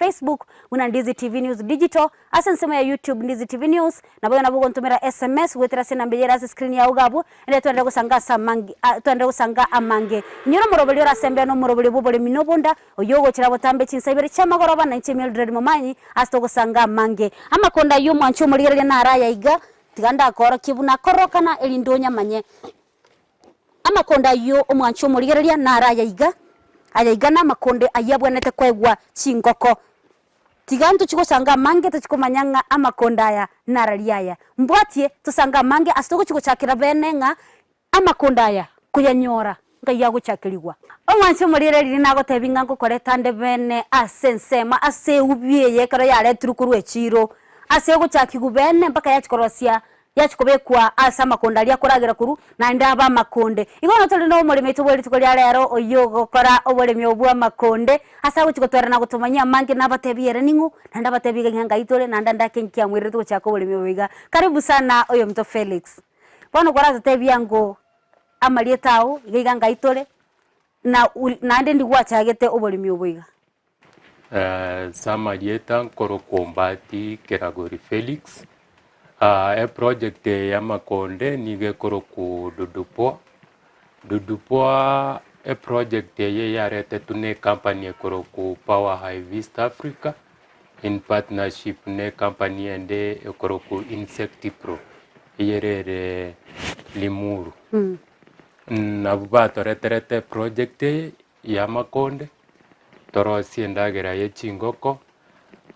Facebook buna Ndizi TV News Digital, ase ensemo ya YouTube Ndizi TV News, Naboigo nabo ogontomera sms goetera ase enamba eye ere ase screen yao iga abwo, ere twenderere gosanga ase amange a twenderere gosanga amange. Inyora omoroberio ore ase embeo na omoroberio bw'oboremi na obonda, oyio ogochera botambe chinsa ibere chi'amagoroba, na inche Mildred Momanyi, ase togosanga amange. Amakonda ayio omwanchi omorigereria naro aya iga, tiga ndakoorokie buna akororokana, erinde onyamanye. Amakonde ayio omwanchi omorigereria naro aya iga, aya iga namakonde ayio abwenerete koegwa chingoko. Tiga ntochie gosanga amange tochie komanya ng'a amakonda aya narari aya. Mbwatie tosange amange ase togochia gochakera bene ng'a amakonda aya koyanyora ngai agochakerigwa. Omwanchi omorire riria nagotebi ng'a ngokoreta nde bene ase ensemo ase eubi eye ekero yaretirwe korwa echiiro ase egochakigwa bene mpaka yachia korosia Yachia kobekwa ase amakonde aria akoragera korwa, naende abe amakonde. Igo bono tore nomoremi oito bwe rituko ria rero, oyio ogokora oboremi obwo bw'amakonde, ase agochia gotwera na gotomanyia amange, nabatebie ere ning'o, naende abatebie iga ng'a ngai tore, naende ande ake nkiamwererete gochaka oboremi obo iga. Karibu sana oyominto Felix. Bono koratotebie ango amarieta ao, iga iga ngai tore, na naende ndi gwachagete oboremi obo iga. Ase amarieta nkorokwa Ombati Keragori Felix, eproject eye ya amakonde nigo ekorokwa Dudupoa, Dudupoa eproject eye yaretetwe na ecompany ekorokwa Power Hive East Africa in partnership na ecompany ende ekorokwa Insect Pro, eyere ere Limuru. Nabwo batoreterete eproject eye. y'amakonde, torosie endagera ye chingoko,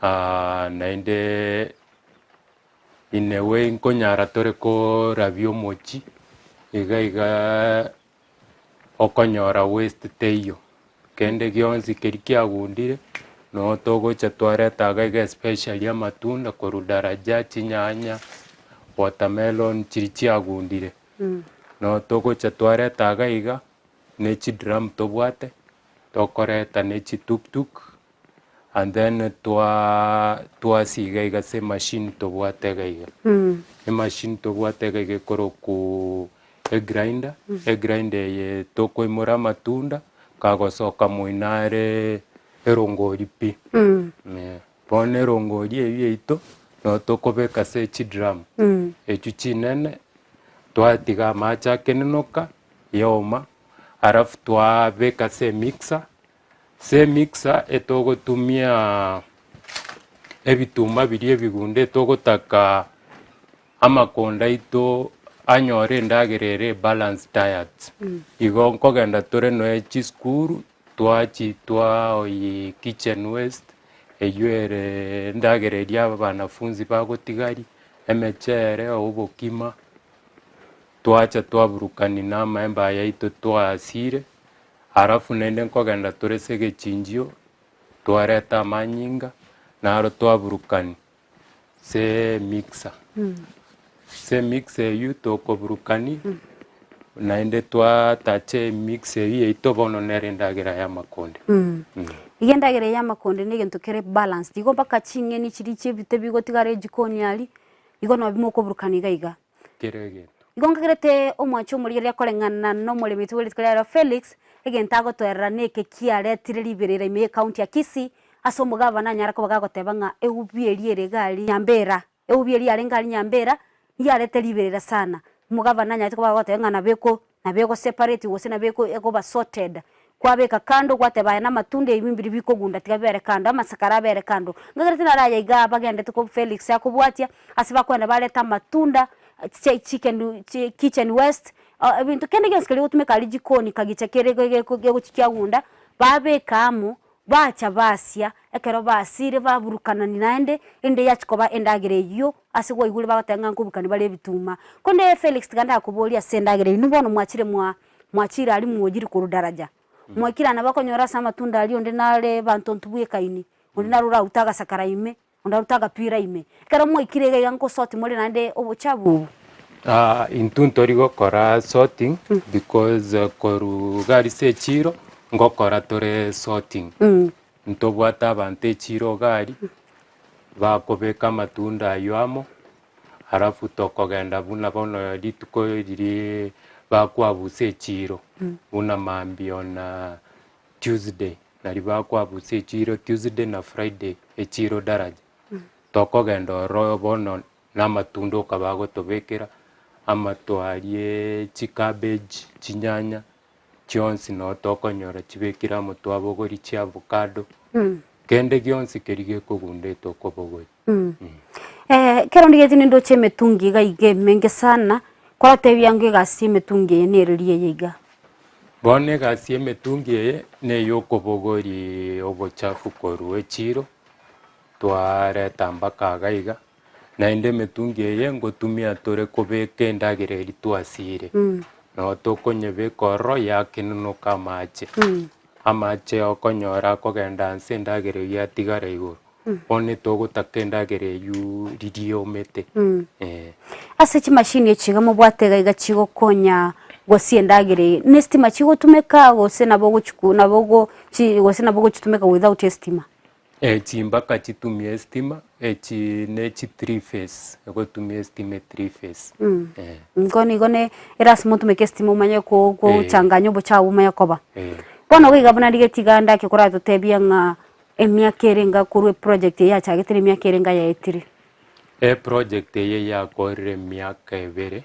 naende in a way nkonyara tore korabia omochie, iga iga okonyora waste teiyo, kende gionsi keria kiagundire, noo togocha twareta iga iga especially amatunda korwa daraja, chinyanya, watermelon chiria chiagundire, noo togocha twareta iga iga. ne chidrum tobwate, tokoreta ne chituktuk and then twaa twasiga iga ase emachine tobwate iga iga. Emachine tobwate iga iga ekorokwaa egrinder, egrinder eye tokoimora amatunda, kagosoka moino are erongori pi. Bono erongori eywo yaito, nabo tokobeka ase chidrum, echio chinene, twatiga amache akenenoka, yaoma, alafu twabeka ase emixer, ase emixer etogotumia ebituma biria ebigundo etogotaka amakonda aito anyore endagera ere ebalanced diet. Igo nkogenda tore noe chisukuru, twachi twaoyia kitchen waste, eywo ere endagera eria abanafunzi bagotigaria, emechere, obokima. Twacha twaburukania na amaemba aya aito twasire, alafu naende nkogenda tore ase egechinjio, twareta amanyinga, naro twaburukania ase emixer. Ase emixer eywo tokoburukania, naende twatacha emixer eywo yaito bono nere endagera ya amakonde. Iga endagera eye ya amakonde na egento kere balanced, igo mpaka ching'eni chiria chia ebite bigotigara ejikoni aria, igo nabo mokoburukania iga iga. Kera egento. Igo nkagerete omwancho omorigereria koreng'ana nomoremi oito bwe rituko ria rero Felix, egento agotoerera neke kiaretire riberera ime y'ecounty ya Kisii, ase omogabana anyare koba gagoteba ng'a eubi eria ere iga aria Nyambera, eubi eria yarenge aria Nyambera, yarete riberera sana. Omogabana anyarete koba gagoteba ng'a nabo eko nabo ego separate gose nabo eko ekoba sorted, kwabeka kando gwateba aya namatunda ebi mbiri bikogunda tiga bibere kando, amasakara abere kando. Nkagerete naro aya igaa bagendete ko Felix akobwatia, ase bakoenda bareta amatunda, chiche chicken chi kitchen waste, ebinto kende gionsi keria ogotumeka aria jikoni kagicha kere geko gegochi kiagunda, babeka amo, bacha basia, ekero basiire baburukanani naende, ende yachia koba endagera eywo ase gwaigure bagoteba ng'a nkoburukani bare ebituma. Konde Felix tiga ndakoborie ase endagera eywo, inwe bono mwachire mwa mwachire aria mwojire korwa daraja, mwaikire aa nabo okonyora ase amatunda aria onde nare banto ntibwekaini, onde naro oraute agasakara ime, onde arute agapira ime. Ekero mwaikire iga iga nkosoti more naende obochabu obo. Intwe ntori gokora sorting because korwa iga aria ase echiro ngokora tore sorting. Ntobwate abanto echiro iga aria, bakobeka amatunda aywo amo, alafu tokogenda buna bono rituko riria bakwabusa echiro, buna mambia on Tuesday. Naria bakoabusa echiro Tuesday na Friday echiro Daraja. Tokogenda ororo bono na amatunda oka bagotobekera, amato aria chicabbage, chinyanya, chionsi noo tokonyora chibekire amo twabogoria chiavocado, kende gionsi keria gekogunda etokobogoria. Ekero ndigeti nindoche emetungi iga iga emenge sana, koratebia ng'a egasi ya emetungi eye nereri eye iga? Bono egasi ya emetungi eye, na eyokobogoria obochafu korwa echiro, twareta mpaka iga iga, naende emetungi eye ngotumia tore kobeka endagera eria twasire, nabo tokonyebeka ororo yakenunuka amache, amache okonyora akogenda nse endagera eywo yatigara igoro, bono togotaka endagera eywo riria eomete eh. Ase chimashini echi iga mobwate iga iga chigokonya gosia endagera eye, na estima chigotumeka gose nabo ogochiku nabo ogo chi gose nabo ogochitumeka without estima? Echi mpaka chitumie estima, echi ne chi three phase, egotumia estima e three phase, eh. Igo nigo ne erasima otumeke estima omanye ko kochanganya obochafu bomanye koba. Eh. Bono iga buna rigetie iga ndake koratotebia ng'a emiaka ere enga korwa eproject eye yachagete na emiaka ere enga yaetire. Eproject eye yakorire emiaka ebere,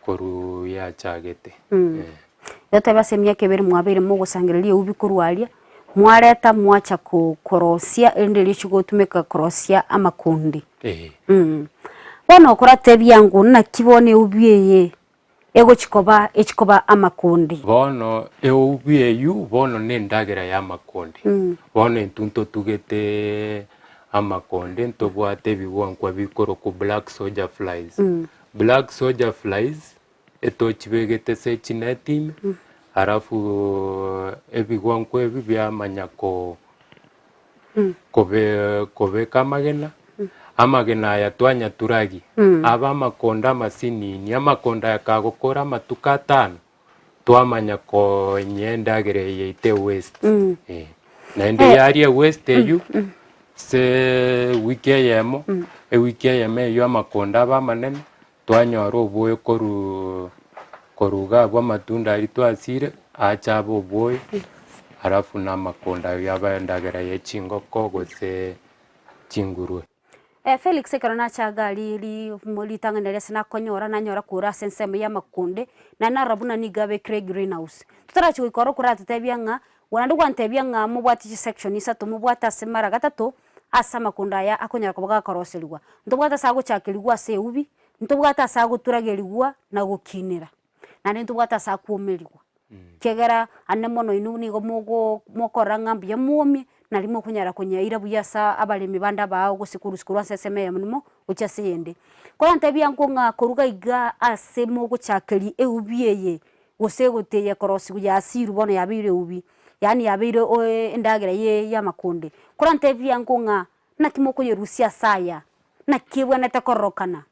korwa yachagete. Igo tebe ase emiaka ebere mwabeire mogosangereria eubi korwa aria, mwareta mwacha ko- korosia erinde erio chigotumeka korosia amakundi. Bono okoratebia ng'o naki bono eubi eye egochi koba echi koba amakundi. Bono eubi eywo bono na endagera ya amakundi. Bono intwe ntotugete amakundi ntobwate ebigwankwa bikorokwa black soldier flies. Black soldier flies etochibegete ase chineti ime, alafu ebigwankwa ebi biamanya ko kobe kobeka amagena, amagena aya twanyaturagia, abe amakonda amasinini, amakonda aya kagokora amatuko atano, twamanya konyia endagera eye yaito ewaste, eh. Naende yaria ewaste eywo, ase ewiki eyemo, ewiki eyemo eywo amakonda abe amanene, twanyora obwoyo korwa korwa iga abwo amatunda aria twasire, ache abe obwoyo, alafu na amakonda aywo abe endagera ya chingoko gose chingurue. Felix ekero nacha iga aria ri ritang'ani riria ase nakonyora nanyora kore ase ensemo ya amakonde, naende narora buna nigo abekire egreenhouse. Totarachia goika ororo koratotebia ng'a, naende gwantebia ng'a mobwate chisection isato mobwate ase mara gatato, ase amakonda aya akonyara koba gakoroserigwa. Ntobwate ase agochakerigwa ase eubi, ntobwate ase agoturagerigwa na gokinera, naende ntobwate ase akwomerigwa. Ekiagera ande mono inwe nigo mogo mokorora ng'a mbuya mwomie, nari mokonyara konyaira buya ase abaremi bande abao gose korusia korwa ase ensemo eyemo nimo gochia ase eyende. Korantebia nko ng'a koruga iga ase mogochakeria eubi eye, gose egoteyia korosiwa yasirwe bono yabeire eubi, yaani yabeire endagera ye y'amakonde. Korantebia nko ng'a naki mokoyerusia ase aya, naki ebwenerete kororokana.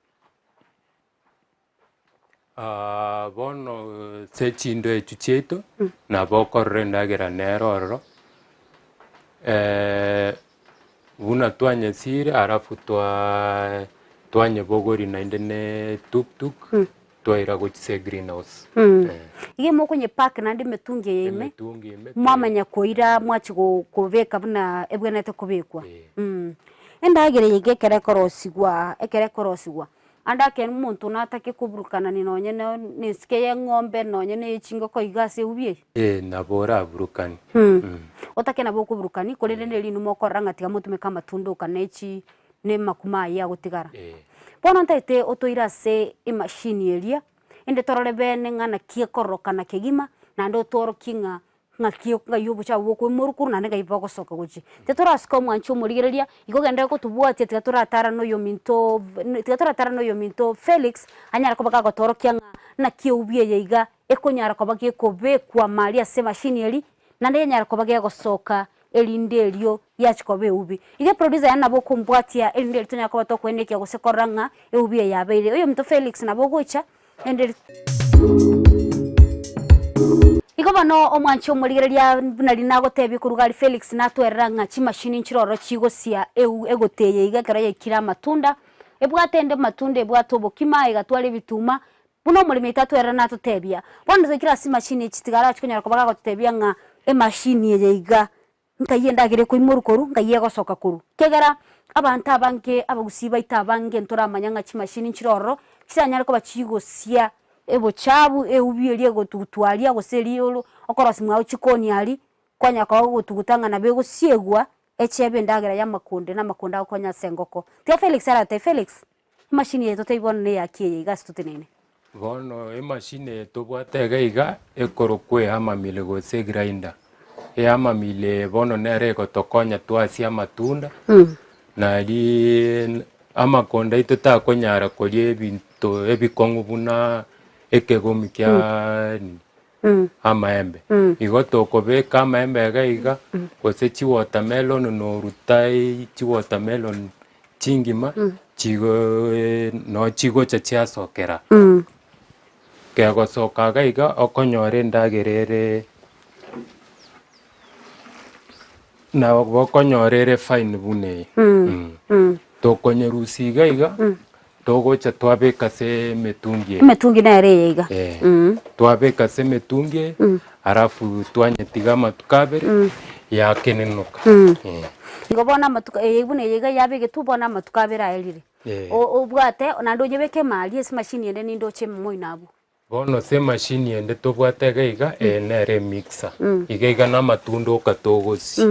Bono ase chindo echio chiaito, nabo okorora endagera nere ororo, buna twanyesire alafu twaa twanyebogoria naende na etuktuk, twaira gochia ase egreenhouse. Iga mokonyepack naende emetungi eye ime, Emetungi ime mwamanya koira mwachia go kobeka buna ebwenerete kobekwa. Endagera eye iga ekero ekorosigwa ekero ekorosigwa, Ande ekeene omonto natake koburukanania nonye na esike y'eng'ombe nonye na eye chingoko iga ase eubi eye? Ee, nabo oraburukanie. Otake nabo okoburukani, korende neri inwe mokorora ng'a tiga motumeke amatunda oka ne chi na emakuma ayio agotigara. Bono ntaete otoire ase emachine eria, ende torore bene ng'a naki ekororokana kegima, naende otworokie ng'a Ng'aki ng'ai obochafu bokoimoru korwa naende ng'ai bogosoka gochia. Titorasuka omwanchi omorigereria, igo genderera kotobwatia tiga toratara na oyominto tiga toratara na oyominto Felix, anyare koba gagotorokia ng'a naki eubi eye iga ekonyara koba gekobekwa maria ase emashini eria, naende yanyara koba gegosoka erinde erio yachia koba eubi. Iga eproducer yane nabo okombwatia erinde erio tonyare koba tokoenekia gose korora ng'a eubi eye yabeire. Oyominto Felix nabo ogocha. Igo bono omwanchi omorigereria buna riria nagotebia korwa gari Felix natwerera ng'a chimashini nchire ororo chigosia eu egote eye iga ekero yaikire amatunda, ebwate ende amatunda ebwate obokima egatwara ebituma, buna omoremi oito atwerera natotebia. Bono twaikire ase chimashini echi tiga arachi konyara koba gagototebia ng'a. Emashini eye iga, nkai endagera ekoimorwa korwa, nkai egosoka korwa. Ekiagera abanto abange abagusii baito abange ntoramanya ng'a chimashini nchire ororo, chiranyare koba chigosia ebochabu, eubi eria egotugutwa aria gose eria oro okorosia mwao chikoni aria, kwanyara koba ogotuguta ng'a nabo egosiegwa, echebe endagera ya amakonde na amakonde agokonya ase engoko. Tiga Felix aratebie, Felix, emashini eye totebie bono neyaki eye iga ase toteneine. Bono emashini eye tobwate iga iga, ekorokwa ehammer mill gose egrinder. Ehammer mill eye bono nere egotokonya twasie amatunda, nariiii amakonda aito takonyara koria ebinto ebikong'u buna ekegomi kiaaa nini amaembe. Igo tokobeka amaembe iga iga, gose chiwatermelon noruta chiwatermelon chingima chigoooo no chigocha chiasokera. Kegosoka iga iga okonyora endagera ere nabo okonyora ere fine buna eye. Tokonyerusia iga iga, togocha twabeka ase emetungi eye. Emetungi nere eye iga. Eh, twabeka ase emetungi eye, alafu twanyetiga amatuko abere, yakenenoka. Eh. Igo bono amatuko eye buna eye iga yabegetwe bono amatuko abere aerire. Eh. Obwate naende onyebeke ime aria ase emashini ende nindoche moino abwo. Bono ase emashini ende tobwate iga iga, eye nere emixer. Iga iga na amatunda oka togosia.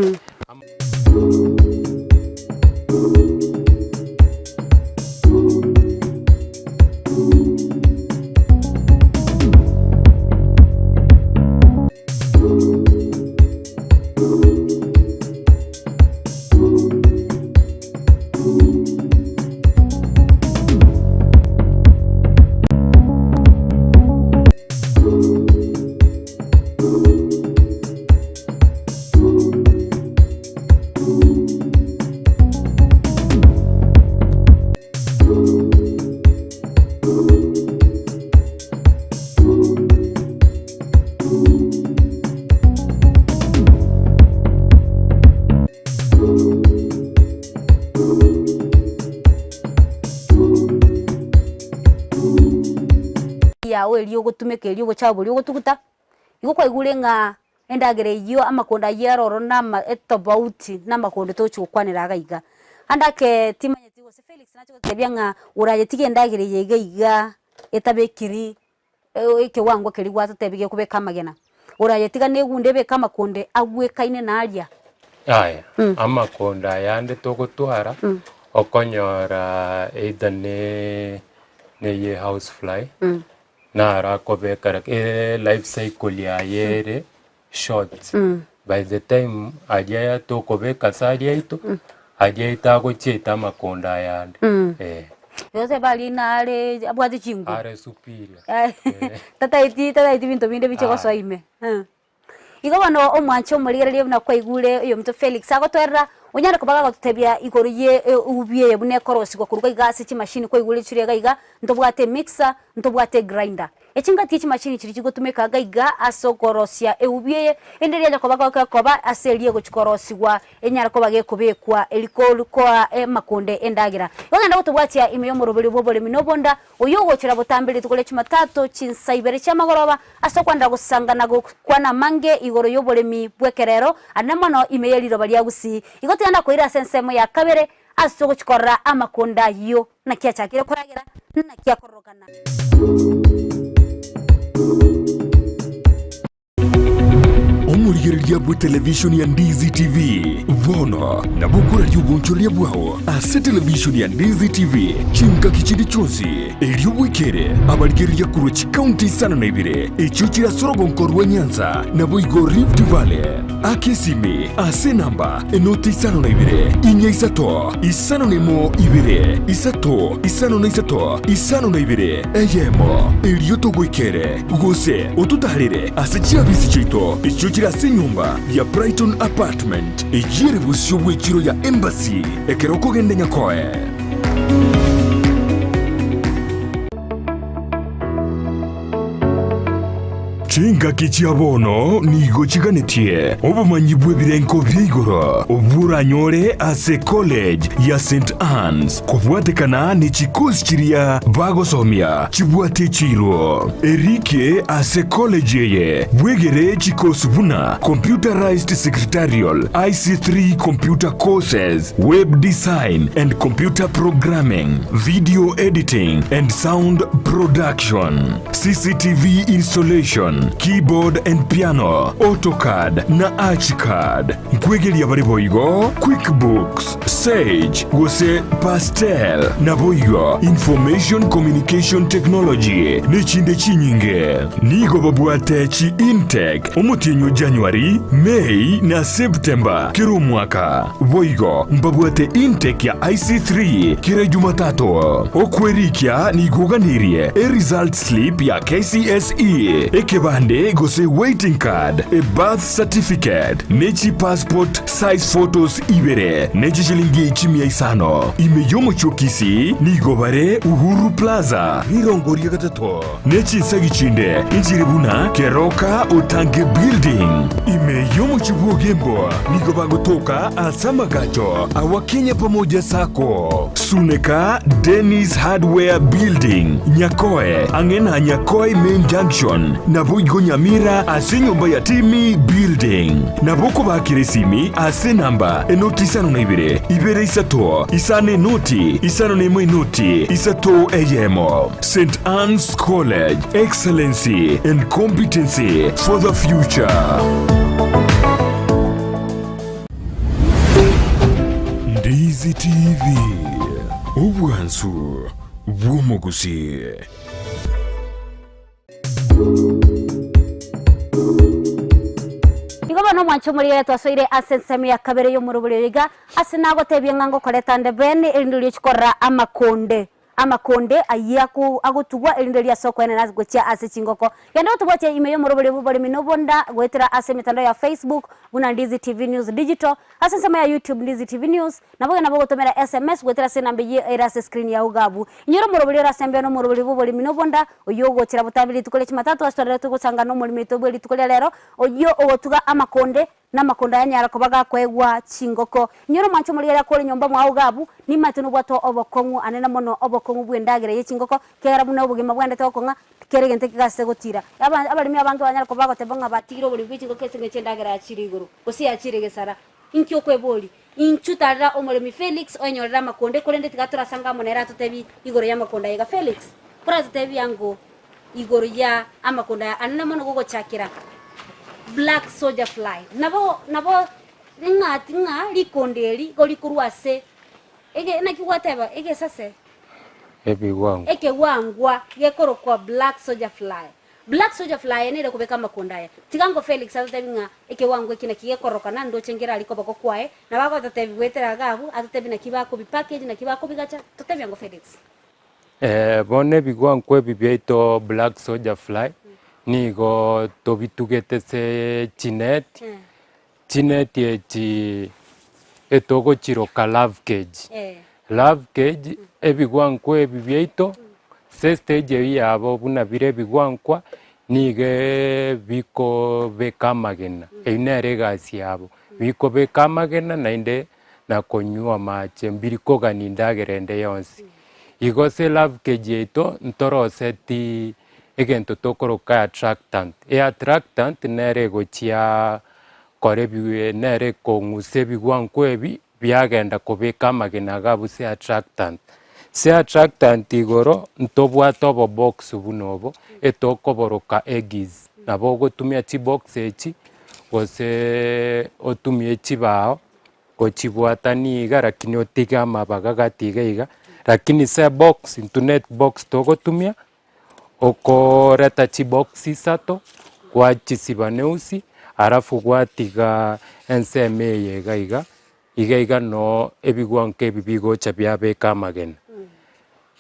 Yao eria ogotumeka eria ogochaba boria ogotuguta, igo kwaigure ng'a endagera eyio amakondo ayio aro ororo nama etobauti na amakondo togochi gokwanera iga iga. Ande ake timanyeti gose Felix nache gotebia ng'a orayetiga endagera eye iga iga etabekiri ekewango keria gwatotebia gekobeka amagena, orayetiga na egunde ebeke amakonde agwekaine na aria. Yaya, amakonde aya ande togotwara, okonyora either ne neye house fly, naro akobeka laki life cycle yaye ere short, by the time aria tokobeka ase aria aito, aria aito agochieta amakonde aya ande, eh. Gose baria nare abwate chinguru. Are superior. Tataeti tataeti binto binde biche gosoa ime. Igo bono omwanche omorigereria buna kwaigure oyominto Felix agotoerera, onyare koba gagototebia igoro ye eubi eye buna ekorosigwa korwa iga ase chimashini kwaigure chire iga iga, ntobwate emixer, ntobwate egrinder. Echingaki chimashini chiria chigotumeka iga iga ase okorosia eubi eye, ende riacha koba gekoba ase eria egochia korosigwa enyare koba gekobekwa eri koa amakonde endagera. Igo genda gotobwatia ime y'omoroberio bw'oboremi na obonda, oyio ogochera botambe rituko ria Jumatatu chinsa ibere chi'amagoroba, ase okwanera gosanga na gokwana amange igoro y'oboremi bw'ekerero, ande mono ime ye riroba ria Gusii. Igo tigenda koira ase ensemo ya kabere ase ogochia korora amakonde ayio, naki achakire koragera, naki akororokana. Omorigereria bw'etelevishoni ya Ndizi TV bono nabo okoraria obonchoreria bwao ase televishoni ya Ndizi TV chingaki chinde chionsi, erio bwekere abarigereria korwa chikaunti isano na ibere echio chire ase orogonko rwa Nyanza naboigo Rift Valley. Aka esimi ase enamba enoti isano na ibere, inya isato, isano na emo ibere, isato, isano na isato, isano na ibere, eyemo, erio togoikere, gose ototaarere ase chiabisi chiaito echio chire ase enyomba ya Brighton Apartment, eyio ere bosio bw'echiro ya Embassy, ekero okogenda Nyakoe. Chingaki chia bono nigo chiganetie obomanyi bw'ebirengo bia igoro obwo oranyore ase College ya St Anne's kobwatekana ne chikosi chiria bagosomia chibwate chiiro. Erike ase college eye bwegere chikosi buna Computerized Secretarial, IC3 Computer Courses, Web Design and Computer Programming, Video Editing and Sound Production. CCTV installation, keyboard and piano, AutoCAD na Archicad. Nkwegeria bare boigo QuickBooks, Sage gose Pastel, naboigo Information Communication Technology nechinde chinyinge. Nigo babwate chi intake omotienyi o January, May na September kera omwaka. Boigo mbabwate intake ya IC3 kera Jumatatu. Okwerikia nigo oganirie e result slip ya KCSE, ekebande gose waiting card, e birth certificate, ne chi passport size photos ibere ne chishilingi chimia isano. Ime y'omochie o Kisii nigo bare Uhuru Plaza, rirongo ria gatato. Ne chinsegi chinde inchire buna Keroka Otange Building. Ime y'omochie bw'Ogembo nigo bagotoka ase amagacho awa Kenya Pamoja Sacco, Suneka Dennis Hardware Building, Nyakoe, ang'e na Nyakoe Main Junction, naboigo Nyamira ase enyomba ya Timmy Building. Nabo okobakera esimi ase enamba enoti isano na ibere, ibere isato, isano enoti, isano na emo enoti, isato eyemo. St Anne's College, Excellency and Competency for the Future. Ndizi TV, obwansu bw'omogusii. Igo bono omwanche omorigere twasoire ase ensemo ya kabere y'omorobori oyo iga, ase nagotebia ng'a ngokoreta nde bene erinde oria ochie korora amakonde. Amakonde ayio agotugwa erinde riase okoenena gochia ase chingoko. Genda otobwatie ime y'omoroberio bw'oboremi na obonda goetera ase emetandao ya Facebook buna Ndizi TV News Digital, ase ensemo ya YouTube Ndizi TV News, nabo genda bogotomera SMS goetera ase enamba eyio ere ase screen yao iga abwo. Inyora omoroberio ore ase embeo na omoroberio bw'oboremi na obonda oyio ogochera botambe rituko ria Jumatatu ase twarerete gosanga nomoremi oito bwe rituko ria rero oyio ogotuga amakonde Namakondo ayanyara koba gakoegwa chingoko. Inyora omwanche omorigereria kore nyomba mwao iga abwo, nimanyete nobwate obokong'u anene mono, obokong'u bw'endagera ye chingoko, ekiagera buna obogima bwendete gokong'a, kera egento ekegasete gotira. Aba abaremi abange banyare koba bagoteba ng'a batigire oboremi bwe chingoko ase engencho endagera yachire igoro, gose yachire gesara. Inki okweboria? Inchuo tarera omoremi Felix oenyorere amakonde, korende tiga torasange amo nere atotebie igoro y'amakonde aya iga. Felix, koratotebie ango igoro ya amakonde aya anene mono gogochakera black soldier fly. Nabo nabo ing'ati ng'a rikonde eri igo rikorwa ase ege naki gwateba egesase? Ebigwangwa. Ekegwangwa gekorokwa black soldier fly. Black soldier fly eye nere kobeka amakonde aya. Tiga ngo Felix atotebi ng'a ekewango eki naki gekororokana ndoche nkere aria koboko kwaye, nabo agototebi goetera iga abwo, atotebi naki bakobi package naki bakobigacha, totebi ango Felix. Bono ebigwankwa ebi biaito black soldier fly, nigo tobitugete ase chinet, chinet echi etogochiroka love cage. Love cage, ebigwankwa ebi biaito, ase estage eywo yabo buna bire ebigwankwa, nigo bikobeka amagena, eywo nere egasi yabo, bikobeka amagena naende na konywa amache, mbiri kogania endagera ende yonsi. Igo ase elove cage yaito ntoroseti egento tokoroka attractant, eattractant nere egochia kora ebi nere ekong'usa ebigwankwa ebi biagenda kobeka amagena iga abwo ase attractant. Ase attractant igoro ntobwate obobox buna obo, etokoboroka eggs, nabo ogotumia chibox echi gose otumie chibao gochibwatania iga lakini otige amabaga gati iga iga, lakini ase ebox intwe ne ebox togotumia, okooreta chibox isato, gwachisiba neusi, alafu gwatiga ensemo eye iga iga, iga iga noo ebigwango ebi bigocha biabeka amagena.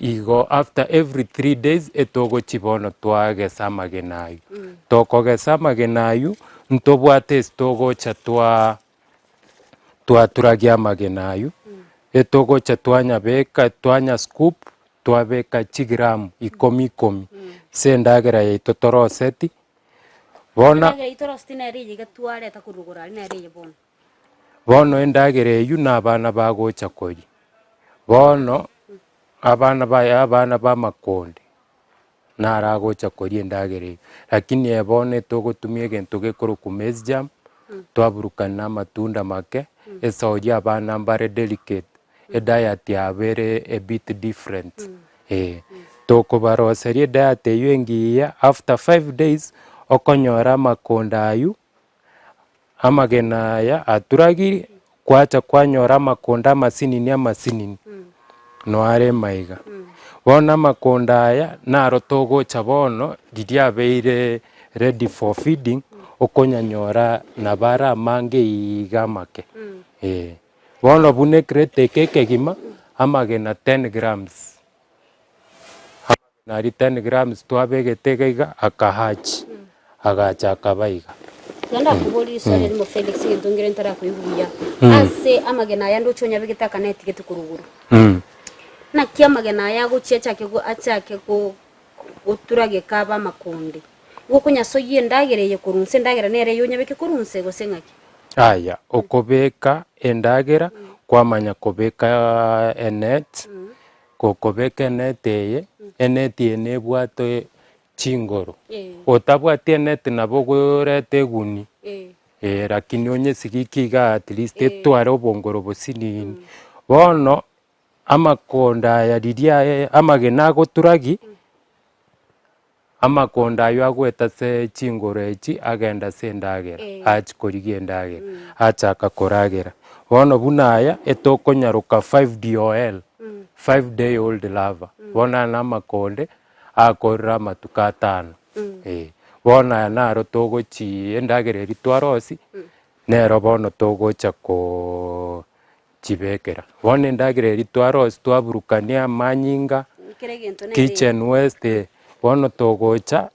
Igo after every three days etogochi bono twagesa amagena aywo. Tokogesa amagena aywo, ntobwate ase togocha twaa twaturagia amagena aywo, etogocha twanyabeka twanya scoop twabeka chigram ikomi ikomi, ase endagera yaito toroseti. Bono. Endagera eyio toroseti nere eye iga twareta korwa igoro aria nere eye bono. Bono endagera eyio na abana bagocha koria. Bono abana baye abana b'amakonde naro agocha koria endagera eyio. Lakini eye bono etogotumia egento gekorokwa maize germ, twaburukania na amatunda make, esauri abana mbare delicate, ediet yabo ere a bit different eh. Tokobaroseria ediet eyio engiya, after five days, okonyora amakonde aywo, amagena aya aturagiri, kwacha kwanyora amakonde amasinini amasinini, noyo are maiga. Bono amakonde aya, naro togocha bono riria abeire ready for feeding, okonyanyora nabo are amange iga amake, eh. Bono buna ecrate eke ekegima, amagena ten grams, amagena aria ten grams twabegete iga iga, akahatch, agacha akaba iga. Tiga ndakoborie riswali erimo Felix egento nkere ntarakoigwa buya. Ase amagena aya ndoche onyabegete akaneti gete korwa igoro. Naki amagena aya agochia achake go achake go goturageka abe amakonde? Igo okonyasoyia endagera eye korwa inse, endagera nere eye onyabeke korwa inse gose ng'aki? Aya, okobeka endagera, kwamanya kobeka enet, gokobeka enet eye, enet eye nebwate chingoro, otabwati enet nabo okoreta eguni, eh lakini onyesigiki igaa at least etware obongoro bosinini. Bono amakonda aya riria amagena agoturagi. Amakonda ayio agwete ase chingoro echi agenda ase endagera, achia korigia endagera, achaka koragera. Bono buna aya, etokonyaroka five DOL, five day old larva, bono aya na amakonde akorire amatuko atano, eh. Bono aya naro togochi endagera eria twarosia, nero bono togocha koo chibekera. Bono endagera eria twarosia twaburukania amanyinga, Kera egento nere kitchen waste, bono togocha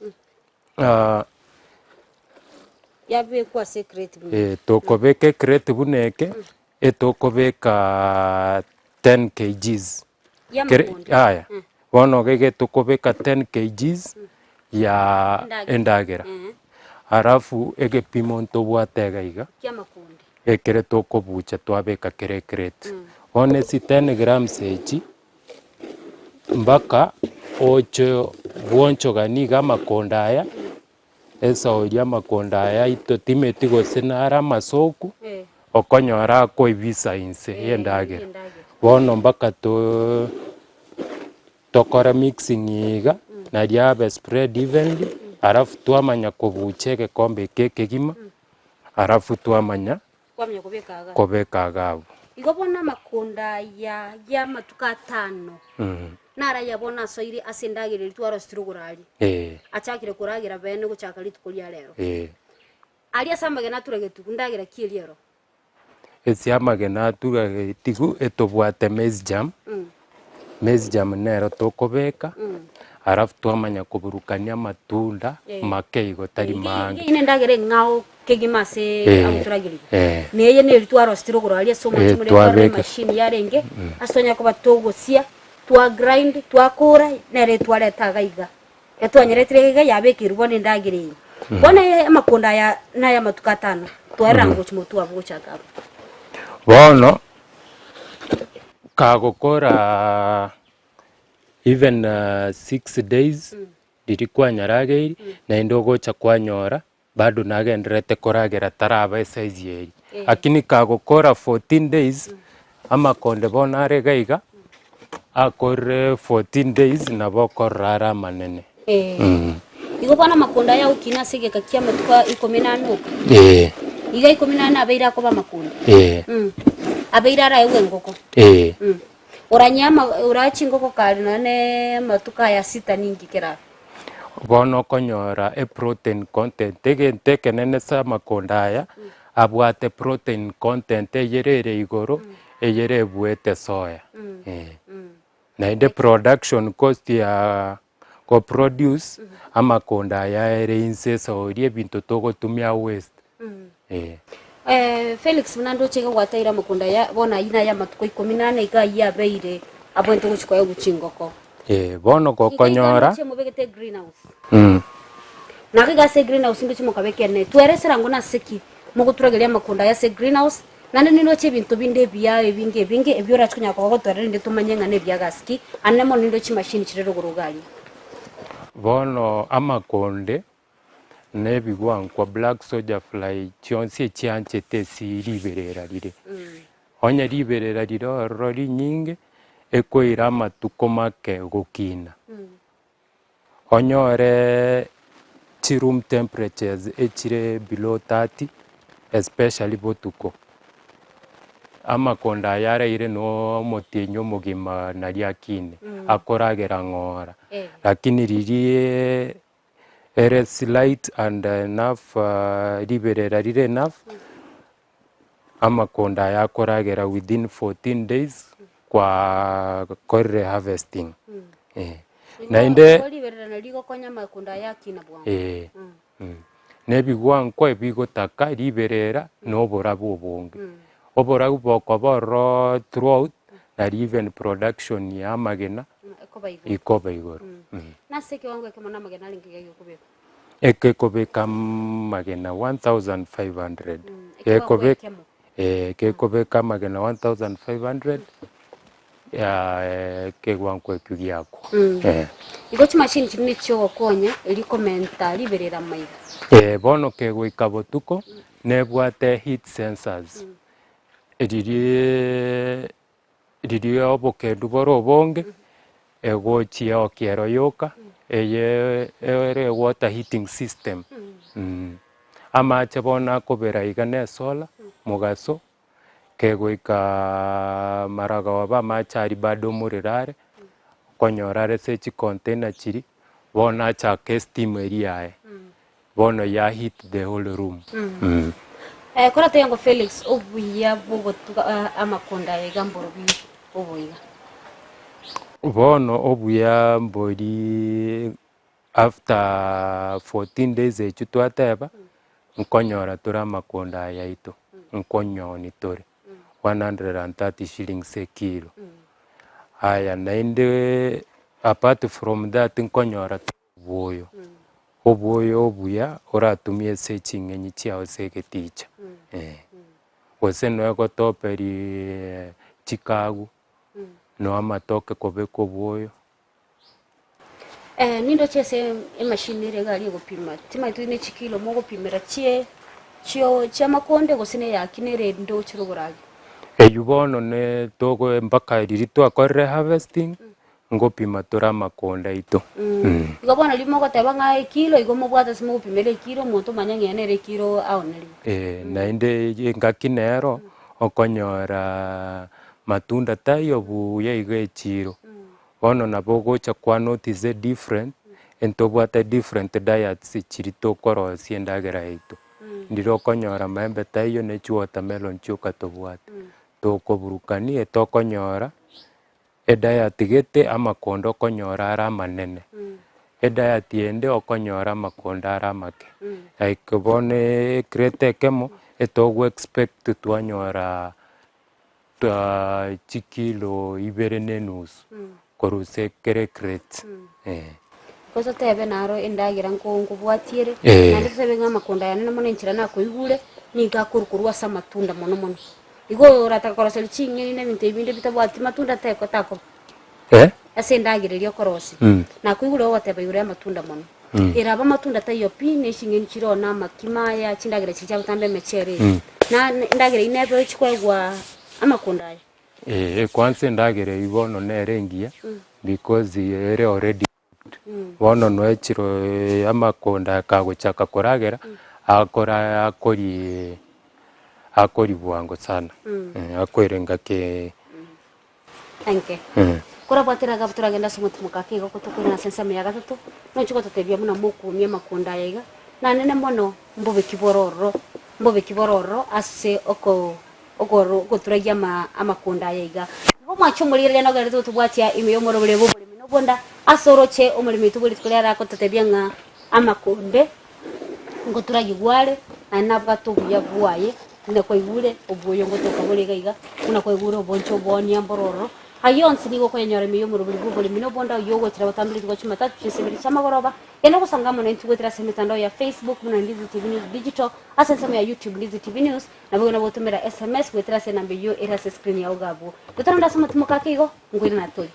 yabekwa ase ecrate buna. eh, tokobeka ecrate buna eke, etokobekaa ten kgs. Kere Y'amakonde. yaya, bono iga iga tokobeka ten kgs ya Endagera. endagera, alafu egepimo ntobwate iga iga. Ki'amakonde. Ekere tokobucha twabeka kere ecrate. Bono ase ten grams echi, mpaka oche bwonchogani iga amakonda aya, esauri amakonda aya aito timeti gose nare amasoku, okonyora akoibisa inse ya endagera. Bono mpaka too tokore mixing iga, naria abe spread evenly, alafu twamanya kobucha egekombe eke ekegima. Alafu twamanya Kwamanya kobeka iga. kobeka iga abwo. Igo bono amakonda aya y'amatuko atano naro bono asoire ase endagera eria twarosire ogoraria. Eh, Achakire koragera bene gochaka rituko ria rero. eh. Aria ase amagena aturagetwe, ndagera ki eria ero? Ase amagena aturagetigwe etobwate maize germ, maize germ nero tokobeka, alafu twamanya koburukania amatunda make igo tari maange. Eyio nendagera eng'ao kegima ase Eh, agoturageria. eh. Na eye neri twarosire igoro aria ase omochie Eh, more twarora twabeka. emachine yarenge, ase twanyara koba togosia, twa grind, twakora, nere twareta iga iga. Etwanyeretire iga iga yabekerwa bono endagera eye. Bono eye amakonda aya naya amatuko atano, twarera ngochi motwe abwo gochaka abwo. Bono, kagokora even six days, riria kwanyarageiri, naende ogocha kwanyora bado nagendererete koragera taraba esize eyio. Lakini kagokora fourteen days, amakonde bono are iga iga, akorire fourteen days nabo okorora are amanene. Igo bono amakonde aya agokina ase egeka kia amatuko ikomi na ane oka. Ee. Iga ikomi na ane abeire akoba amakonde. Ee. Abeire araegwe engoko. Ee. Oranyie ama orae chingoko kare nonya ne amatuko aya sita ninki kerabe. Bono okonyora eprotein content, egento ekenene ase amakonda aya, abwate protein content eyere ere igoro, eyere ebuete soya, eh. Naende production cost ya goproduce amakonda aya ere inse esauri ebinto togotumia waste, eh. Felix buna ndoche iga gwateire amakonda aya bono ayio naye amatuko ikomi na ane iga ayio abeire abwenerete gochia koegwa chingoko. Eh, bono Iga iga gokonyora ndoche mobegete egreenhouse. Nabo iga ase egreenhouse ndoche mokabeka ene tweresera ango nase ki mogoturageria amakonda aya ase egreenhouse, naende nindoche ebinto binde ebiya ebinge ebinge ebi orache konya koba gotwerera rende tomanye ng'a nebiya gasi ki, ande mono nindoche chimashini chire rogoro iga aria. Bono amakonde na ebigwankwa black soldier fly chionsi echianchete ase riberera rire. Onye riberera rire ororo rinyinge, ekoira amatuko make gokina. Onyore chiroom temperatures echire below 30 especially botuko. Amakonda aya araire na omotienyi omogima naria akine, akoragera ng'ora. Lakini riria ere slight and enough riberera rire enough, amakonda aya akoragera within 14 days kwakorire harvesting eh. Naende Igo riberera nario rigokonya amakonda aya akina bwango. eh, na ebigwankwa ebigotaka riberera na oborabu obonge. Oborabu bokoba ororo throughout nari even production ya amagena Ekoba igoro. ikoba igoro. Nase ekewango ekemo namagena arenge iga gekobekwa. Ekekobeka amagena 1500 Ekewango gekobeka ekemo. eh, gekobeka amagena 1500 ekewango ekio giakwa eh. Igo chimashini chiria nechiogokonya erio komenta riberera amaiga. Eh, bono kegoika botuko nebwate heat sensors riria riria obokendu bore obonge egochia okiero yoka eye ere water heating system Amache bono akobera iga na esolar mogaso kegoika maragoba amache aria bado omorero are okonyora are ase chicontainer chiria bono achaka esteam eria yaye bono ya heat the whole room. Koratoyia ngo Felix obuya bw'ogotuga amakonda aya iga mborobi oboiga. Bono obuya mbori after 14 days echio twateba, nkonyora tore amakonda aya aito, nkonyoni tore 130 shillings ekilo. Aya naende apart from that nkonyora Obwoyo, obwoyo obuya oratumie ase ching'enyi chiao ase egeticha, eh. Gose noe gotoperia chikagu, noe amatoke kobeka obwoyo. Nindoche ase emachine ere iga aria egopima, timanyeti ne chikilo mogopimera chie chio chiamakonde gose na eyaki nere ndoche rogoro aria. Eywo bono ne togo mpaka riria twakorire harvesting, Ngopima tore amakonda aito. Igo bono riria mogoteba ng'a ekilo, igo mobwate ase mogopimera ekilo, omonto omanye ng'a eye nere ekilo aonerigwe. Eh, naende engaki nero, okonyora matunda taiyo buya iga echiro, bono nabo ogocha kwa notice edifferent, ntobwate different diets chiria tokorosia endagera yaito. Ndire okonyora maembe taiyo ne chiwatermelon chioka tobwate, tokoburukania etokonyora. Ediet gete amakonda okonyora are amanene, ediet ende okonyora amakonda are amake. Like bono ecrate ekemo etogo expect twanyora chikilo ibere na enusu korwa ase kera ecrate eh. Igo totebe naro endagera nko nkobwatie ere, naende totebe ng'a amakonda aya nene mono enchera nakoigure, nigo akorwa korwa ase amatunda mono mono. Igo orataka koroseria ching'eni na ebinto ebi binde bitabwati matunda teko takoba. Eh? Ase endagera eria okorosia. Nakoigure ogoteba igoro y'amatunda mono. Eraba amatunda taiyo pi, ne ching'eni chire oo na amakima aya, chindagera chiria chia botambe emechere eye. Na endagera eyio nebe ochi koegwa amakonda aya. Eeh, kwanza endagera eyio bono nere engiya, because ere already cooked. Bono noechire amakonda kagochaka koragera, akora akorie akoria bwango sana, akoira engaki Enke. Korabwate rigabu toragende ase omotimoka ake igo tokoirana ase ensemo ya gatato, nochie gototebia buna mokoumia amakonda aya iga, nanene mono mbobe ki bore ororo, mbobe ki bore ororo ase oko okoro ogoturagia ama amakonda aya iga. Igo omwanche omorigereria nogerete gotobwatia ime y'omorobere bw'oboremi na obonda, ase oroche omoremi oito bwe rituko riare agototebia ng'a amakonde ngoturagigwa are, naende nabwate obuya bwaye, buna kwaigure obuya ngotoka bore iga iga, buna kwaigure obonche oboonia mbore ororo. Ayio onsi nigo okoyanyora ime y'omorobori bw'oboremi na obonda oyio ogochera botambe rituko Jumatatu chinsa ibere chi'amagoroba. Genda gosanga amo naintwe goetera ase emetandao ya Facebook buna Ndizi TV News Digital, ase ensemo ya YouTube Ndizi TV News, naboigo nabo otomera SMS goetera ase enamba eyio ere ase escreen yao iga abwo. Totarande ase omotimoka ake igo, nkoirana tore.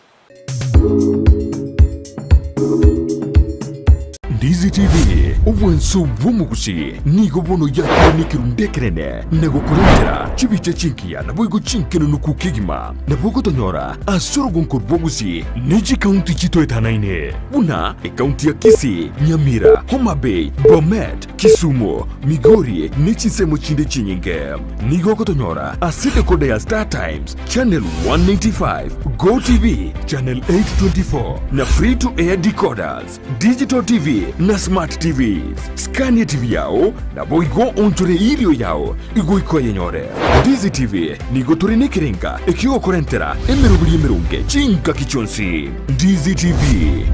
Ndizi TV, obwanso bw'omogusi, nigo bono yakire nekerundu ekenene na gokorentera chibicha chingiya naboigo chinkenenuku kegima. Nabo ogotonyora ase orogonko rw'obogusi ne chikaunti chitoetanaine buna ekaunti ya Kisii, Nyamira, Homa Bay, Bomet, Kisumu, Migori ne chinsemo chinde chinyinge. Nigo ogotonyora ase decoder ya Star Times, Channel 195, Go TV, Channel 824 na Free to Air decoders, Digital TV na Smart TVs. Scan TV yao naboigo onchore irio yao igoika oyenyore. Ndizi TV nigo tore nekerenga ekiogokorentera emeroberi emeronge chingaki chionsi. Ndizi TV,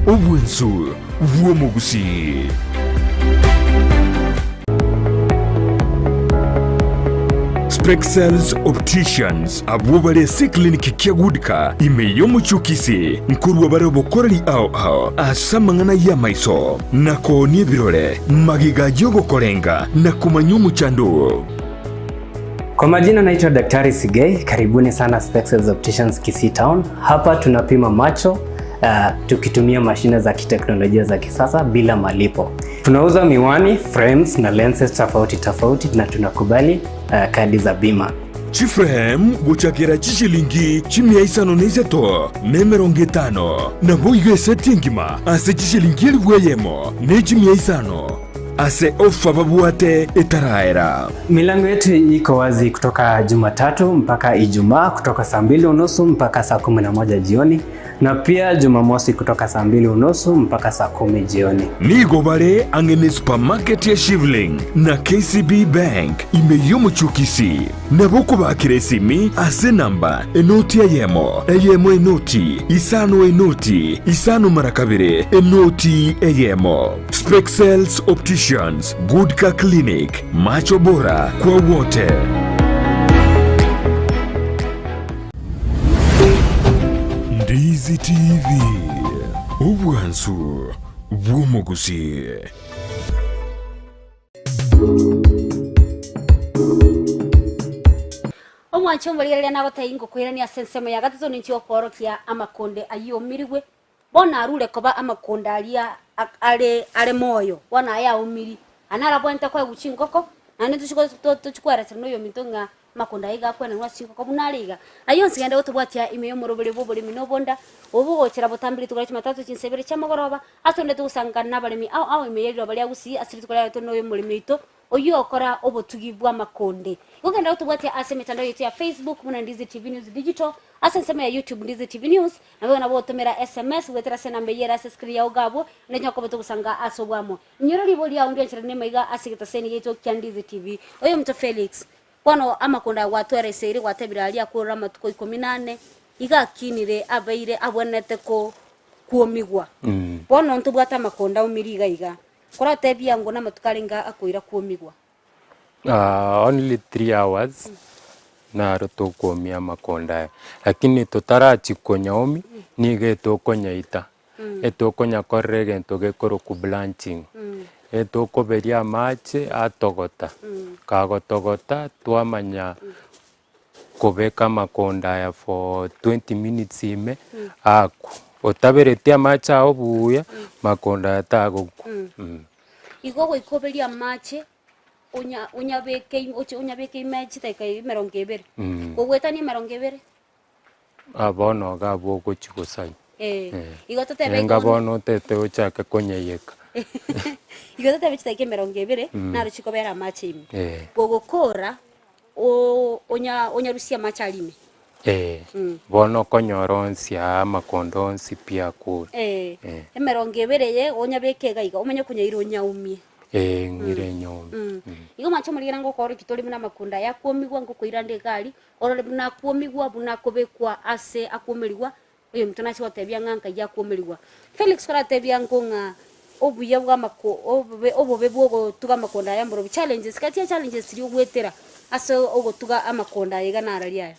obwensu bw'omogusii. Spexels Opticians abwo bare ase eclinic kia Goodcar ime y'omochie o Kisii nkorwa bare obokoreri ao ao ase amang'ana y'amaiso na koonia ebirore magega y'ogokorenga na komanya omochando oo. Kwa majina naitwa Daktari Sigei, karibuni sana Spexels Opticians Kisii Town. Hapa tunapima macho tukitumia mashine za kiteknolojia za kisasa bila malipo. Tunauza miwani, frames na lenses tofauti tofauti na tunakubali kadi za bima. Chiframe gochakera chishilingi chimia isano na isato na emerongo etano, naboigo eseti engima ase chishilingi elifu eyemo ne chimia isano ase ofa babwate etaraera. Milango yetu iko wazi kutoka Jumatatu mpaka Ijumaa kutoka saa mbili unusu mpaka saa 11 jioni na pia Jumamosi kutoka saa mbili unusu mpaka saa 10 jioni. Nigo bare ang'e ne supermarket ya Shivling na KCB Bank ime y'omochie o Kisii. Nabo okobakera esimi ase enamba enoti eyemo, eyemo enoti, isano enoti, isano mara kabere, enoti eyemo. Spexels Opticians, Goodcar Clinic, macho bora kwa wote. Ndizi TV, obwansu bw'omogusii. Omwanche omorigereria nagotebie ngokoirania ase ensemo ya gatato ninche gokoorokia amakonde ayio omirigwe, bono arure koba amakonde aria are are moyo, bono aya aomiri. Aya naro abwenerete koegwa chingoko, naende tochi tochi koeresera na oyominto ng'a amakonde aya iga akwenanwa ase chingoko buna are iga. Ayio onsi genda gotobwatia ime y'omoroberi bw'oboremi na obonda, obo bogochera botambe rituko ria Jumatatu chinsa ibere chi'amagoroba, ase onde togosangana nabaremi ao ao ime ye riroba ria Gusii ase rituko riaye tore noyo omoremi oito, oyio okora obotugi bw'amakonde. Igo genda gotobwatia ase emetandao yaito ya Facebook buna Ndizi TV News Digital, ase ensemo ya YouTube Ndizi TV News, naboigo nabo ogotomera SMS goetera ase enamba eyio ere ase escreen yao iga abwo, naende onye koba togosanga ase obwamo. Inyora riborio riao ndiancherane nemaiga ase egetaseni giaito kia Ndizi TV. Oyominto Felix, Bono amakonda aya gwatwereseire, gwatebire aria akorora amatuko ikomi na ane, iga akinire abeire abwenerete ko kwomigwa. Bono ntobwate amakonda aumire iga iga, koratebie ango namatuko arenge akoira kwomigwa. Only 3 hours naro tokwomia amakonda aya, lakini totarachia konyaomia, nigo etokonyaita, etokonyakorera egento gekorokwa blanching, etokoberia amache atogota, kagotogota twamanya kobeka amakonda aya for 20 minutes ime, akwa. Otabereti amache ago buuya, makonda aya tagokwa. Igo goika oberie amache, onya onyabeke ime oche onyabeke ime chidakika 20. Kogwetania 20. Ah bono iga abwo ogochia gosanya. Eh, igo totebe Enga igo bono bono otete ochake konyeyeka. Igo totebe chidakika 20, naro chikobera amache ime. Eh. Gogokora, o- onya onyarusie amache aria ime. Eh, bono okonyora onsi aa amakondo onsi pi akure. Eh, Eh. 20 eye onyabeke iga iga, omanye konyaira onyaumie. Eh, ng'ire nyombe. Igo mwanche omorigera ngokorokia tore buna amakunda aya akwomigwa ngokoira nde egari, orore buna akwomigwa buna akobekwa ase akwomerigwa, oyominto nache gotebia ng'a nkai akwomerigwa. Felix koratebia nko ng'a obuya bwa amako obobe obobe bwa ogotuga amakonda aya mborobi challenges kati ya challenges chiria ogwetera ase ogotuga amakonda aya iga nararia aya.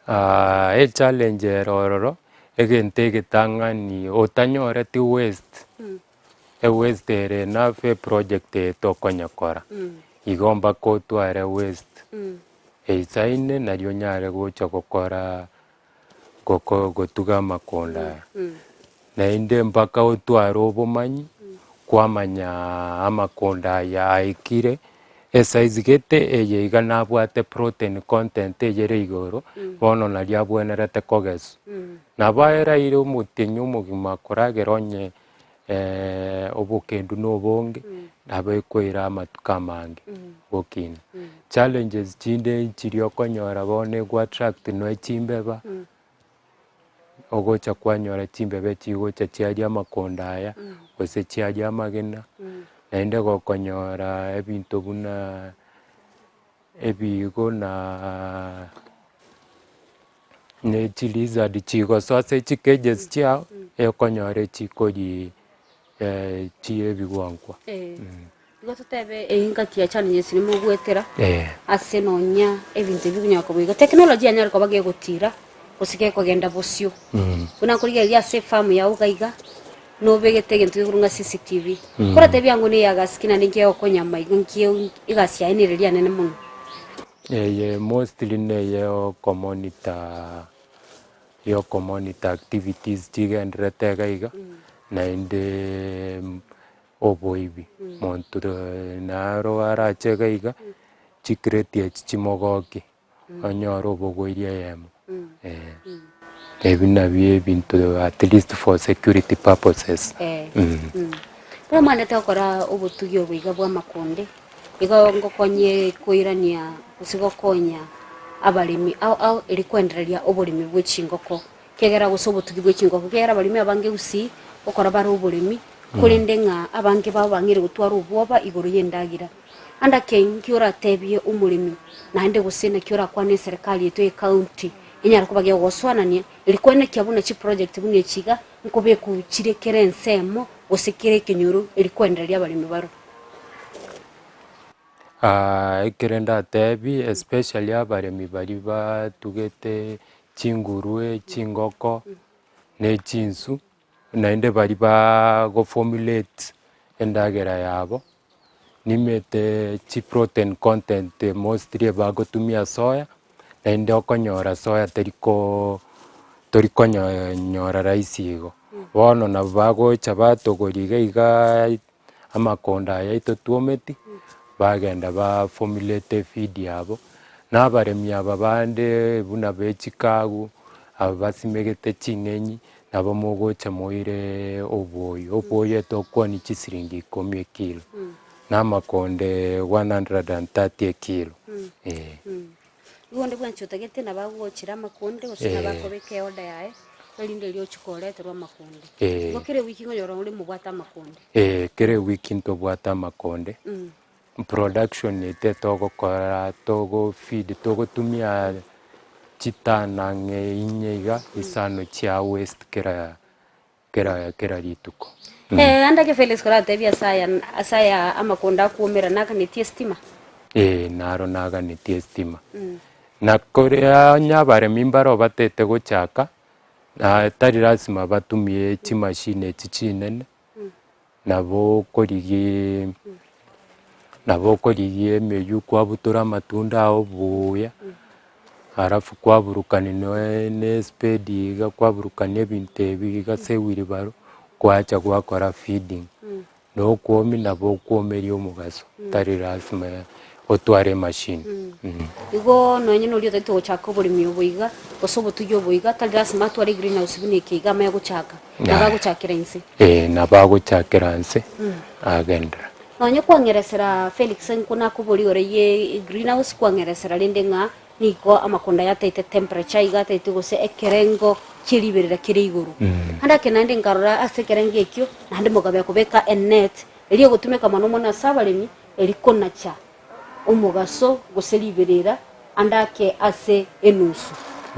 Echallenge ere ororo, egento egetang'ani otanyoreti waste, ewaste ere enough eproject eye tokonyekora, igo mpaka otware waste, eisaine nario onyare gocha gokora goko gotuga amakonda aya. Naende mpaka otware obomanyi, kwamanya amakonda aya aikire, esize gete eye iga nabwate protein content eyere igoro, bono nario abwenerete kogeswa. Nabo eraire omotienyi omogima koragera onye obokendu na obonge, nabo ekoira amatuko amange gokina. Challenges chinde nchiria okonyora bono ego attract noe chimbeba. Ogocha kwanyora chimbebe chigocha chiaria amakonda aya, gose chiaria amagena, naende gokonyora ebinto buna ebigo na ne chilizard chigosoa ase chicages chiago, ekonyora chikoria chie ebigwankwa. Igo totebe engaki ya challenges nimogwetera ase nonya ebinto ebi bikonyara koba iga. Technology yanyare koba gegotira gose gekogenda bosio. Buna nkorigereria ase efarm yao iga iga, nobegete egento gekorwa ng'a CCTV. Koratebie ango na eyagasi ki naende nki egokonya amaiga nki egasi yaye nere rianene mono. Eye mostly neye okomonitor yokomonitor activities chigendererete iga iga, naende oboibi, monto naro arache iga iga, chicrate echi chimogokie, onyore obogoirie eyemo eh. Ebi nabio ebinto at least for security purposes. Bono mwanete gokora obotugi obo iga bw'amakonde, igo ngokonye koirania gose gokonya abaremi ao ao eri koendereria oboremi bwe chingoko. Ekiagera gose obotugi bwe chingoko, ekiagera abaremi abange gusii gokora bare oboremi, korende ng'a abange babo bang'eire gotwara obwoba igoro y'endagera. Ande ake nki oratebie omoremi naende gose naki orakwane eserekari yaito y'ecounty enyare koba gegosoanania eri koenekia buna chiproject buna echi iga nkobekwa chire kera ensemo gose kera ekenyoro eri koendereria abaremi barwo. Ekere ndatebi especially abaremi baria batugete chingurue, chingoko, na echinsu, naende baria bagoformulate endagera yabo, nimete chiprotein content mostly bagotumia soya, naende okonyora soya teri koo tori konyora rahisi igo. Bono nabo bagocha batogoria iga igaa amakonda aya aito twometi, bagenda ba formulate efeed yabo, na abaremi aba bande buna be chikagu, aba basimegete ching'enyi, nabo mogocha moire obwoyo, obwoyo etokwania chisiringi ikomi ekilo, na amakonde 130 ekilo, eh. Igo onde bwensi otagete nabo agochera amakonde gose nabo akobeka eorder yaye, erinde erio ochie koreterwa amakonde. Igo kera ewiki nkonyora ore mobwate amakonde. Ee, kera ewiki ntobwate amakonde, production ete togokora togo feed togotumia chitana ang'e inye iga, isano chia waste kera kera kera rituko. Ee, ande ake Felix koratebie ase aya ase aya amakonda akwomera naganetie estima? Ee, naro naganetie estima. Na kore onye abaremi mbaro batete gochaka, na tari lasima batumie chimashini echi chinene, nabo okorigia nabo okorigia emeyio kwabutora amatunda ao buuya, Alafu kwaburukania noe na espade iga kwaburukania ebinto ebi iga ase ewheelbarrow, kwacha gwakora feeding. Na okwomi nabo okwomeria omogaso, tari lasima otware emachine. Igo nonye noria otagete gochaka oboremi obo iga, gose obotugi obo iga, tari lasima atware egreenhouse buna eke iga amanye gochaka, nabo agochakera inse. Ee, nabo agochakera nse, agenderera. Nonye kwang'eresera Felix nko nakoboria igoro ye greenhouse kwang'eresera rende ng'a nigo amakonda aya ataete temperature iga ataete gose ekerengo kie riberera kere igoro. Naende ake naende nkarora ase ekerengo ekio naende mokabea kobeka enet eria egotumeka mono mono ase abaremi eri konacha omogaso gose riberera ande ake ase enusu.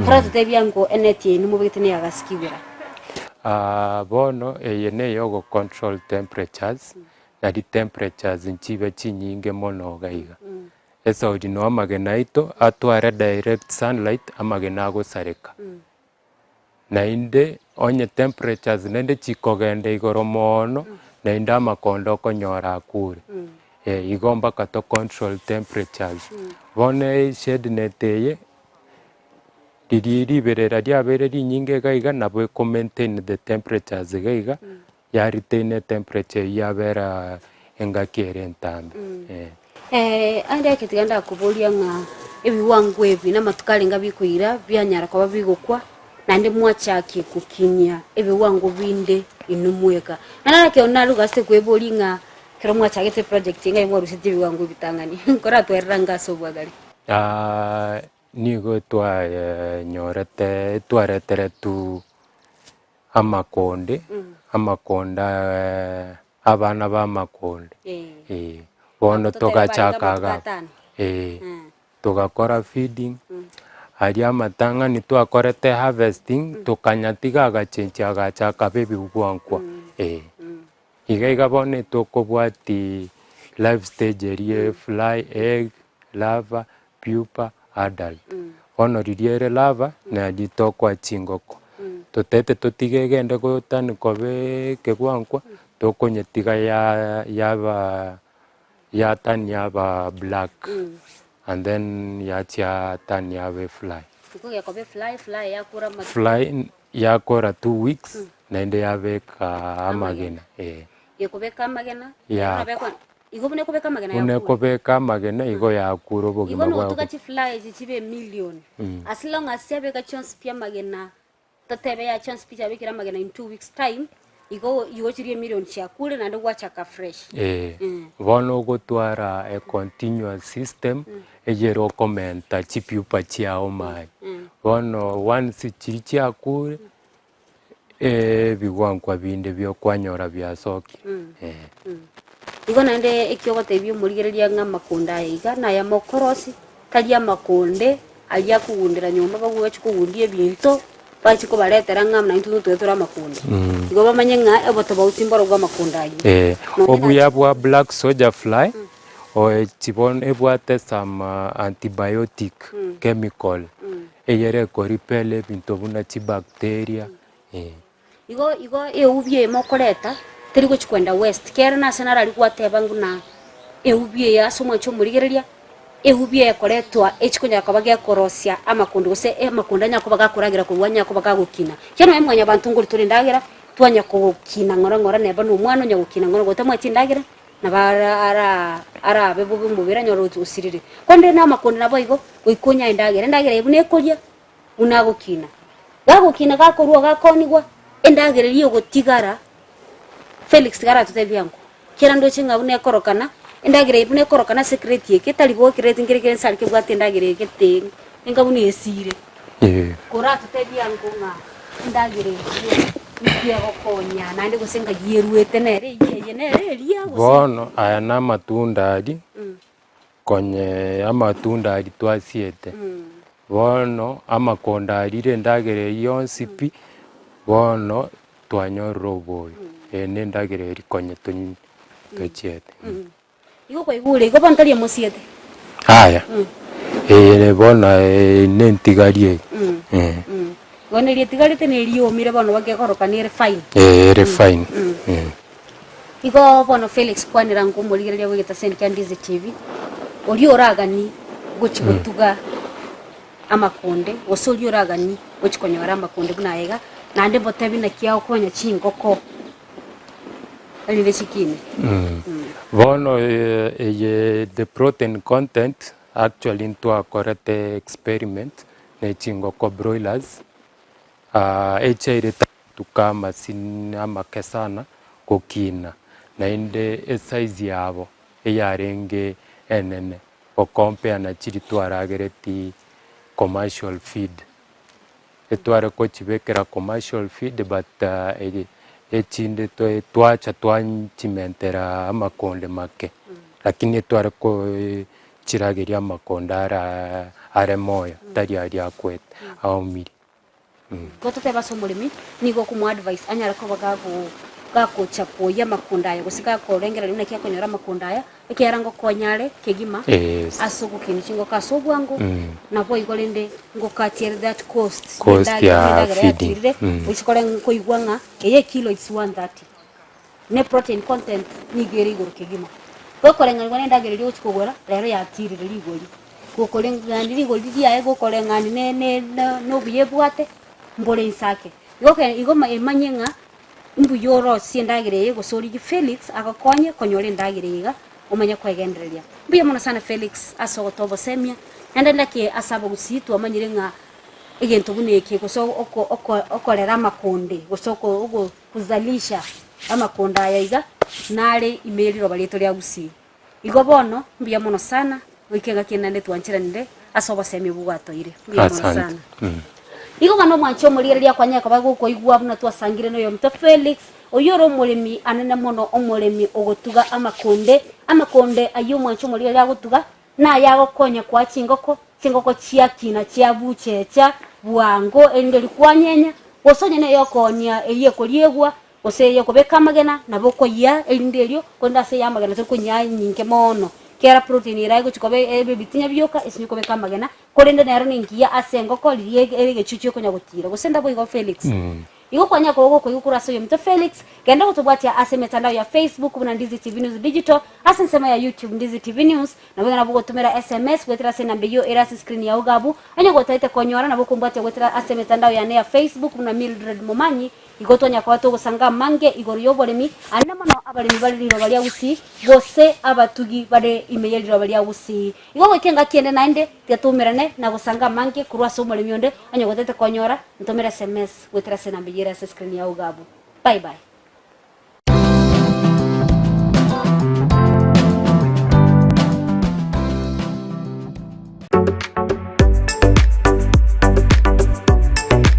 Koratotebia ngo enet eye nimobegete neyagasi ki igoro? Bono eye neye ogo control temperatures, nari temperatures nchibe chinyinge mono iga iga. Esauri noo amagena aito atware direct sunlight amagena agosareka. Naende onye temperatures naende chikogenda igoro moono, naende amakondo okonyora akure. Igo mpaka to control temperatures. Bono eshade net eye, riria riberera riabeire rinyinge iga iga nabo eko maintain the temperatures iga iga, ya retain etemperature eyio yabera engaki ere entambe eh. Aye eke tiga ndakoboria ng'a ebiwango ebi namatuko arenge bikoira bianyara koba bigokwa, naende mwachakia gokinyia ebiwango binde inwe mweka. Naende naki naruga ase kweboria ng'a ekero mwachagete eproject eye ng'ai mwarusetie ebiwango ebitang'ani, nkoratwerera ange ase obwagare. Nigo twayenyorete twareteretwe amakonde, amakonde abana ba amakonde, eh, bono togachaka iga abwo, eh, togakora feeding, aria amatang'ani twakorete harvesting, tokanyatiga agachenchia agacha akaba ebigwankwa, eh. Iga iga bono etokobwatia life stage eria fly, egg, larva, pupa, adult. Bono riria ere larva nario tokoa chingoko, totete totige egende gotani koba ekegwankwa, tokonyetiga ya yaba yatani yaba black and then yachia tani yaba efly. Igo gekoba efly, fly yakora amagena. Fly yakora 2 weeks naende yabeka amagena eh. Gekobeka amagena, Ya. igo buna ekobeka amagena Buna yakure. ekobeka amagena igo yakure Igo obogima nogotuga bwabo. chifly echi chibe emillion, as long as chiabeka chionsi pi amagena, totebe ya chionsi pi chiabekire amagena in 2 weeks time, igo igo chiria emillion chiakure naende gwachaka fresh. Eh, bono ogotwara a continuous system eyere okomenta chipupa chiao maye. Bono once chiria chiakure, ebigwankwa binde biokwanyora biasokire eh. Igo naende eki ogotebia omorigereria ng'a amakonde aya iga naya mokorosi, tari amakonde aria akogundera nyomba bagochi kogundia ebinto, bachi kobaretera ng'a buna intwe ntotube tore amakonde. Igo bamanye ng'a obotobauti mboro bwa amakonde aywo. Eh, Nonye obuya bwa black soldier fly, oe chibono ebwate some antibiotic chemical, eyere ekorepel ebinto buna chibacteria eh. Igo igo eubi eye mokoreta, teri gochi kwenda waste, kere nase narari gwateba nguna eubi eye ase omwancho omorigereria, eubi eye ekoretwa echi konyara koba gekorosia amakondo gose amakondo anyare koba gakoragera korwa anyare koba gagokina. Ekiagera nonye mwanyabanto nkori tore endagera, twanya kogokina ng'ora ng'ora neba na omwana onya gokina ng'ora gotamwati endagera, nabo ara ara arabe bobe omobere anyore osirire. Korende na amakondo nabo igo, goika onyae endagera, endagera eye buna ekoria, buna agokina. Gagokina gakorwa gakonigwa, endagera eria egotigara, Felix tiga aratotebie ango, kera ndoche ng'a buna ekorokana, endagera eye buna ekorokana ase ekreti eke, tari bo ekreti nkere kere nse aria kebwate endagera eye gete enga buna esire. Koratotebie ango ng'a endagera eye nki egokonya naende gose ng'ai erwete nere eywo eye nere eria gose. Bono aya na amatunda aria, konye amatunda aria twasiete, bono amakonda arire endagera eywo yonsi pi, bono twanyorire oboyo, eye na endagera eria konye tochiete. Igo kwaigure igo bono tari emosiete. Aya, eye bono nentigari eye, eh. Bono eria etigarete na eria yomire bono bakegoroka nere fine. Eh, ere fine. Igo bono Felix kwanera ng'a omorigereria bw'egetaseni kia Ndizi TV, oria oragani gochia gotuga amakonde, gose oria oragani gochia konyora amakonde buna aya iga, naende mbotebi naki agokonya chingoko erinde chikine. Bono eye the protein content actually ntwakorete experiment ne chingoko broilers, echaire tatuka amasini amake sana gokina, naende esize yabo eyarenge enene gocompare na chiria twaragereti commercial feed. Etware kochibekera commercial feed but echinde twacha twachimentera amakonde make, lakini etware kochirageria amakonde ara are moyo tari aria akwete aomire. Igo totebe ase omoremi, nigo okomoadvise anyare koba gago. gakocha koyia amakonda aya gose gakorengereria buna ki akonyora amakonda aya, ekiagera ngokonya are kegima Yes. ase ogokina chingoko ase obwango, naboigo rende ngokatiere that cost, Cost endagera ya endagera feeding. yatirire, oise kore nkoigwa ng'a eye ekilo it's 130. Ne protein content nigo ere igoro kegima. Gokoreng'anigwa na endagera eria ogochia kogora, rero yatirire rigori. Gokoreng'ani rigori riaye gokoreng'ani ne ne na obuya ebwate, mbore inse ake. Igo ekero igo emanye ng'a mbuya orosie endagera eye gose origie Felix agokonye konyora endagera eye iga, omanye koegendereria. Mbuya mono sana Felix ase ogotoa obosemia, naende naki ase abagusii twamanyire ng'a egento buna eke gose oko oko okorera amakonde gose oko ogo Kuzalisha amakonda aya iga nare ime ye riroba riaito ria Gusii. Igo bono mbuya mono sana goika engaki ende naende twancheranire ase obosemi obwo bwatoire. Mbuya mono Asante. sana. Igo bono omwanche omorigereria kwanyare koba gokoigwa buna twasangire noyominto Felix, oyio ore omoremi anene mono omoremi ogotuga amakonde, amakonde ayio omwanche omorigereria agotuga Nayagokonya koa chingoko, chingoko chiakina chiabuchecha bwango, erinde rikwanyenya, gose onye neyokoonia eyio ekoriegwa, gose eyokobeka amagena, nabo okoyia erinde erio, korende ase ey'amagena tori konyia enyinge mono, kera protein ere egochia koba ebe ebitinya bioka esinye kobeka amagena, korende nero nengiya ase engoko riria ere egechuchu ekonya gotira, gose ndaboigo Felix. Igo kwanyara koba ogokoigwa korwa ase oyominto Felix, genda gotobwatia ase emetandao ya Facebook buna Ndizi TV News Digital, ase ensemo ya YouTube Ndizi TV News, nabo iga nabo ogotumera SMS goetera ase enamba eyio ere ase screen yao iga abwo. Onye gotaete konyora nabo okombwatia goetera ase emetandao yane ya Facebook buna Mildred Momanyi, igo twanyara koba togosanga amange igoro y'oboremi, aande mono abaremi bare riroba ria Gusii gose abatugi bare ime ye riroba ria Gusii. Igo goika engaki ende naende tiga toumerane na gosanga amange korwa ase omoremi onde, onye gotete konyora, ntomere sms goetera ase enamba eyio ere ase escreen yao iga abwo. Bye bye.